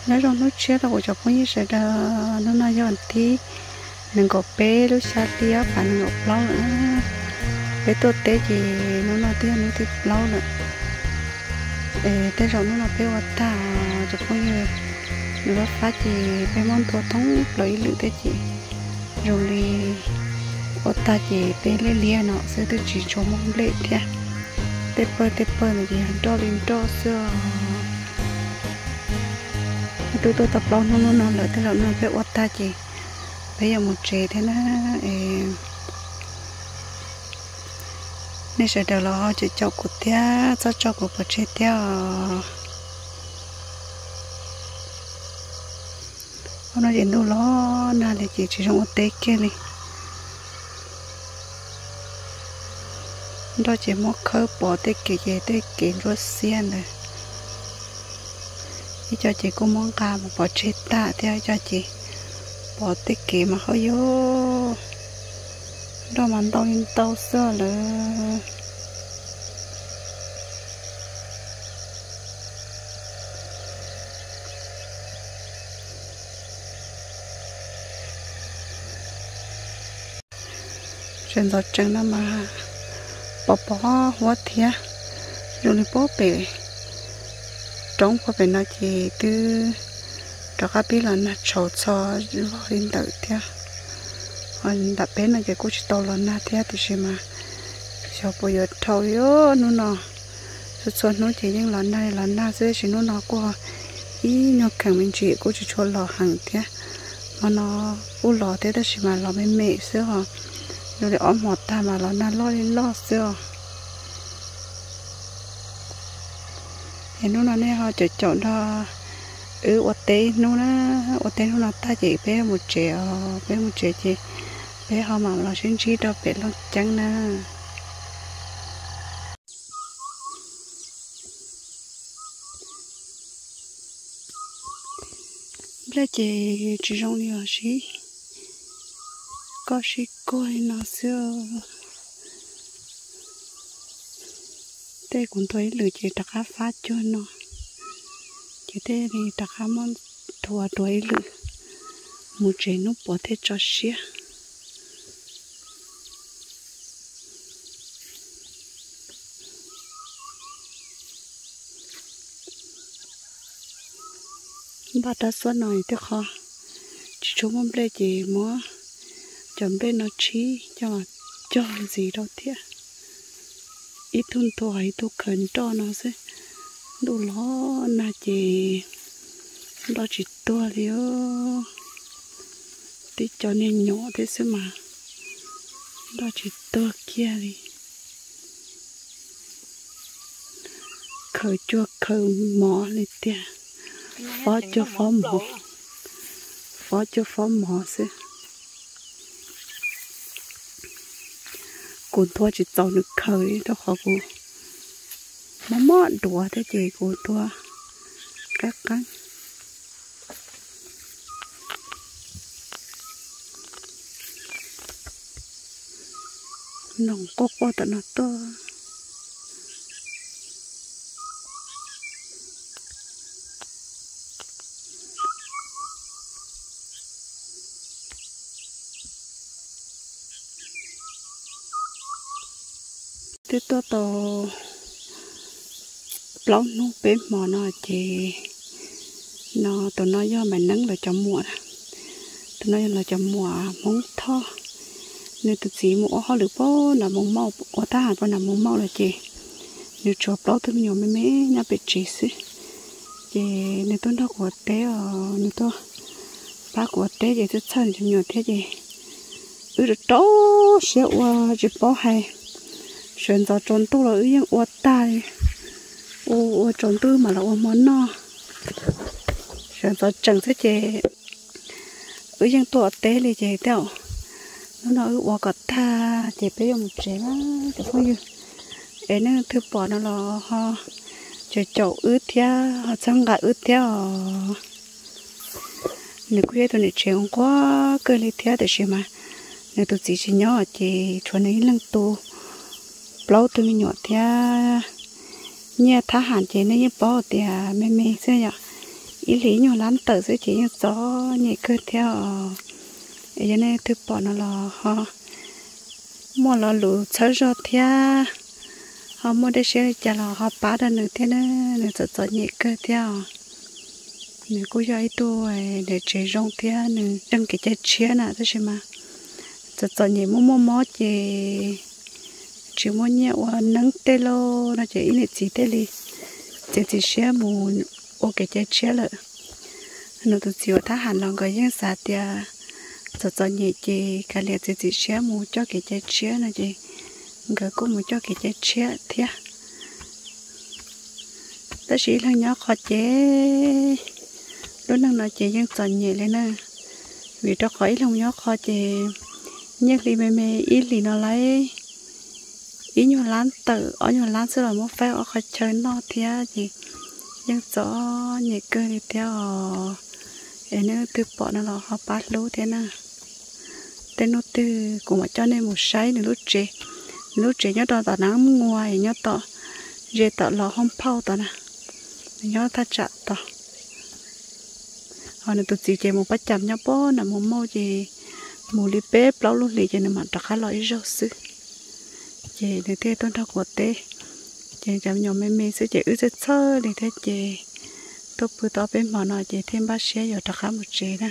Nyob zoo hnub tshiab rau kuv cov phooj ywg sawv daws, hnub no yog thib nees nkaum peb lub xya hli ob phav nees nkaum plaub lawm. Peb tuaj teb ces hnub no twb yog hnub thib plaub lawm. Es tej zaum hnub no peb ua tag cov phooj ywg, nws fab fab ces peb muab ntua thoob plaws ib lwm thiab ces zoo li ua tag ces peb liab liab no xwb twb tsis tshua muaj nplej thiab. Tej pawg tej pawg no ces yog nroj li nroj xwb os. Twb tuaj tau plaub hnub no lawm, tej zaum no peb ua tag ces peb yuav mus tsev thiab na. Es nej sawv daws los ho caum caum kuv thiab txhob tso kuv pov tseg thiab os. Hnub no ces ntuj los nag li ces tsis zoo ua teb kiag li. Nroj ces muab khawb pov tej kev ces tej kev ntsuab xiab ntawd. Ib co ces kuj muab nqa mus pov tseg tag thiab, ib co ces pov tej kev mas hauj yog nroj mas ntau li ntau xwb lawm. Sawv ntxov tsees no mas pos pos huab thiab. Zoo li puag pem roob puag pem no ces twb rov qab pib los nag tshauv txho vog li ntawd thiab. Nram peb no ces kuj tsis tau los nag thiab tiam sis mas xyov puas yuav dhau li hnub no. Txhua txhua hnub ces yeej los nag los nag xwb tab sis hnub no kuj ib nyuag kheem me ntsis kuj tsis tshua los heev thiab. Hmo no kuj los thiab tab sis mas los me me xwb os. Zoo li ob hmo tag mas los nag loj li loj xwb os. Es hnub no nej ho caum caum nrog wb ua teb ib hnub na. Ua teb hnub no tag ces peb mus tsev os, peb mus tsev ces peb ho mam los sib ntsib rau pem Looj Ceeb na. Nplej ces tsis zoo li os, sib koj sib kuag li no xwb. Tej kuv ntuas ib lwm ces rov qab fab cuag no, ces tej li rov qab muab ntuas dua ib lwm mus tsev hnub puav thiaj tso siab. Npaj rab xuab no tej qhov tsis tshua muaj nplej ces muab cov nplej no tshib coj cog ntxiv rau thiab. Ib tug ntuag ib tug khaws nroj no xwb. Ntuj los nag ces nroj tsis tuag li. Tib co niag nyuam thiab xwb mas nroj tsis tuag kiag li. Khaws cuag khaws mov li tiag, fob cuag fob mov, fob cuag fob mov xwb. Kuv ntuas tsis txaus nws khaws li rau qhov kuv mob mob duav thiab ces kuv ntuas qeeb qeeb. Noog quaj quaj tom no tuaj. Twb tuaj tau plaub hnub peb hmo no ces no tus no yog Maiv Neeb lawv cov muam. Tus no yog lawv cov muam Hmoob Thoj. Nws tus txiv mus ua hauj lwm puag nram Moos Mauj, ua tab ham puag nram Moos Mauj lawm ces nws tshuav plaub tug me nyuam me me nyob pem tsev xwb. Ces nws tuaj nrog kuv ua teb os, nws tuaj pab kuv ua teb ces txhawj txhawj nws cov me nyuam thiab ces wb rau rau siab ua tsis paub hais. Sawv ntxov tsaus ntuj los wb yeej ua tag li, ua ua tsaus ntuj mam los ua hmo noj. Sawv ntxov tsees xwb ces wb yeej tuaj ua teb li ces tej zaum hnub no wb ua kom tag ces peb yuav mus tsev na cov phooj ywg. Es nej twg pom no los ho caum caum wb thiab ho txhawb nqa wb thiab os. Nws kuj yog ib tug niam tsev uas nquag kawg li thiab tiam sis mas nws tus txiv tsis nyob ces tshuav nws ib leeg tu plaub tug me nyuam thiab. Nyiaj thab ham ces nej yeej paub tias me me xwb yom. ib hlis ib nyuag lab tawm xwb ces yeej txom nyem kawg thiab os. Es yog nej twg pom no los ho muaj lo lus txhawb zog thiab, ho muaj dej siab li cas los ho pab rau nws thiab na, nws txom txom nyem kawg thiab os. Nws kuj yog ib tug niam tsev zoo thiab nws tseem kev cai tshiab na, tab sis mas txom txom nyem muaj muaj mob ces tsis muaj nyiaj ua neeb tej lauj no ces ib niam txiv thiaj li txiav txim siab mus ua kev cai tshiab lawm. Nws tus txiv uas thab ham los nkawd yeej xav tias txom txom nyem ces kav liam txiav txim siab mus coj kev cai tshiab no ces nkawd kuj mus coj kev cai tshiab thiab. Tab sis ib leeg nyob qhov ces lub neej no ces yeej txom nyem li na, vim rau qhov ib leeg nyob qhov ces nyiaj hli me me ib hlis no lawv ib nyuag lab tawm ob nyuag lab xwb los muab faib ob qhov chaw noj thiab ces yeej txom nyem kawg li thiab os. Es nej twg pom no los ho pab hlub thiab na. Tej hnub twg kuv mam coj nej mus saib nws lub tsev. Nws lub tsev nyob rau tom Nab Muas es nyob tom, ze tom los Hoob Phauj tod na, nws nyob thaj tsam tod. Ho nws tus txiv ces mus pab cas nyob pem Nab Muas Mauj ces mus li peb plaub lub hlis ces nws mam rov qab los ib zaug xwb. Ces nws thiaj tuaj nrog kuv teb. Ces cov me nyuam me me xwb ces wb txhawj txhawj li thiab ces tuaj pw tau peb hmo no ces thiaj npaj siab yuav rov qab mus tsev na.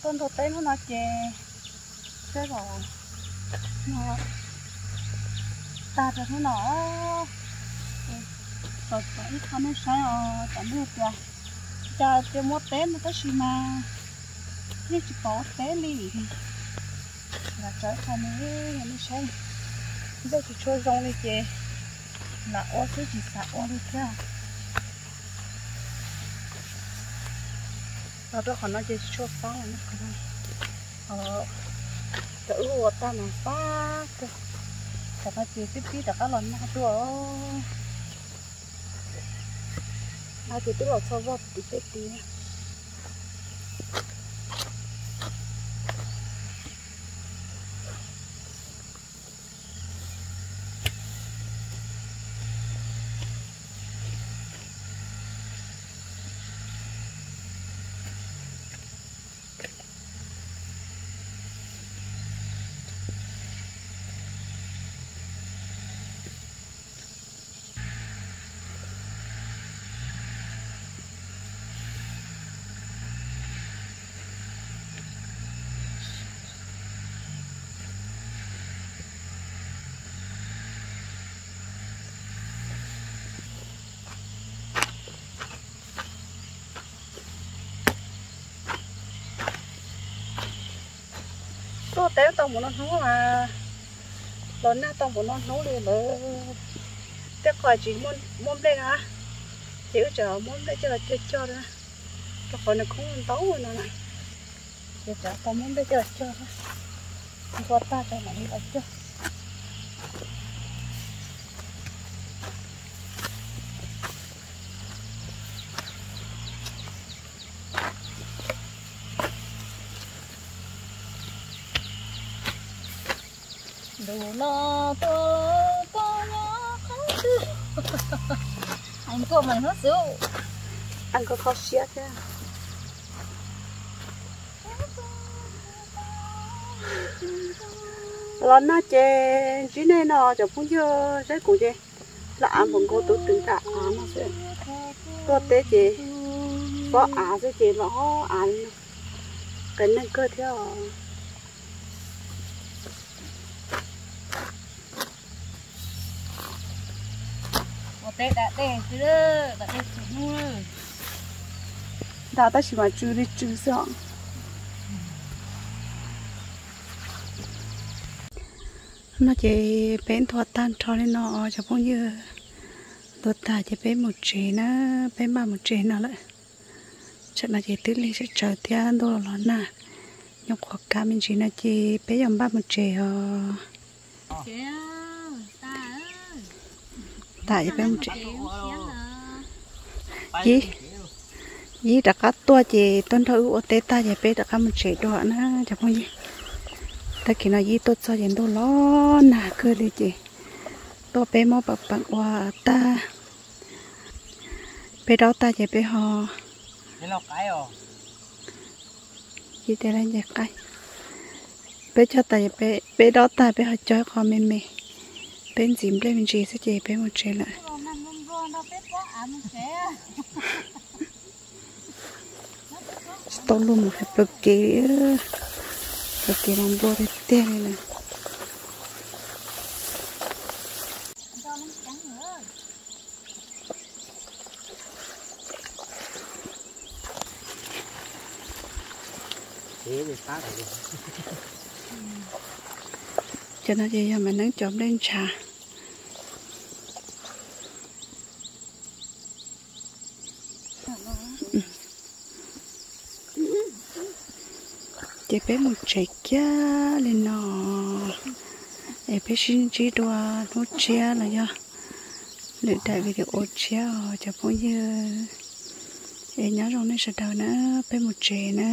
Tuaj ntua teb hnub no ces sab laug no tag rau hnub no. Tsom tsom ib qho nej saib os, tam nej tias cas tias muaj teb no tab sis mas yeej tsis pom ua teb li. Lam tso ib qho nej saib, nplooj tsis tshua zoo li ces lam ua xwb tsis xav ua li thiab. Los rau qhov no ces tsis tshua fab, cov wb ua tag mas fab kawg. Tam no ces twb pib rov qab los nag dua. Nag ces twb los txog zog tim peb tid. Tuaj teb tau npaum no hnub mas los nag tau npaum no hnub li lawm. Tej qhov tsis muaj nplej na, ces wb tseem muab nplej coj los cog cog na, rau qhov nws khoob ntau no na, ces tseem tau muab nplej coj los cog, nqua tag tau mam li los cog. Ntu no tuaj tau nyob qhov twg? Hais nkauj mas hnub xwb, hais nkauj kho siab thiab. Los nag ces ntsib nej no cov phooj ywg, saib kuv ces los av npaum nkaus tus twg nram av no xwb. Tuaj teb ces pob av xwb ces los av li no, qias neeg kawg thiab os. Nram tab sis mas tsw li tsw xwb os. No ces peb ntua tag nrho li no os cov phooj ywg. Ntua tag ces peb mus tsev na, peb npaj mus tsev no lawm. Tsam no ces twb lig sawv tsawv thiab ntuj los los nag, nyob qhuav kav me ntsis no ces peb yuav npaj mus tsev os. Tas ces peb mus tsev. Yib, Yib rov qab tuaj ces tuaj nrog wb ua teb tag ces peb rov qab mus tsev dua na cov phooj ywg. Tag kis no Yib tuaj txog ces ntuj los nag kawg li ces tuaj peb muab peem peem ua tag. Peb dob tag ces peb ho, peb cog tas, peb dob tag peb ho cog ib qho me me, peb ntxiv nplej me ntsis xwb ces peb mus tsev lawm. Tsis tau luag mus hais plaws kev, plaws kev mas nplua tiag tiag li lawm. Cov no ces yog Maiv Neeb cov nplej ntshav. Ces peb mus tsev kiag li no, es peb sib ntsib dua hnub tshiab los yog lwm daim video tshiab os cov phooj ywg. Es nyob zoo nej sawv daws na, peb mus tsev na.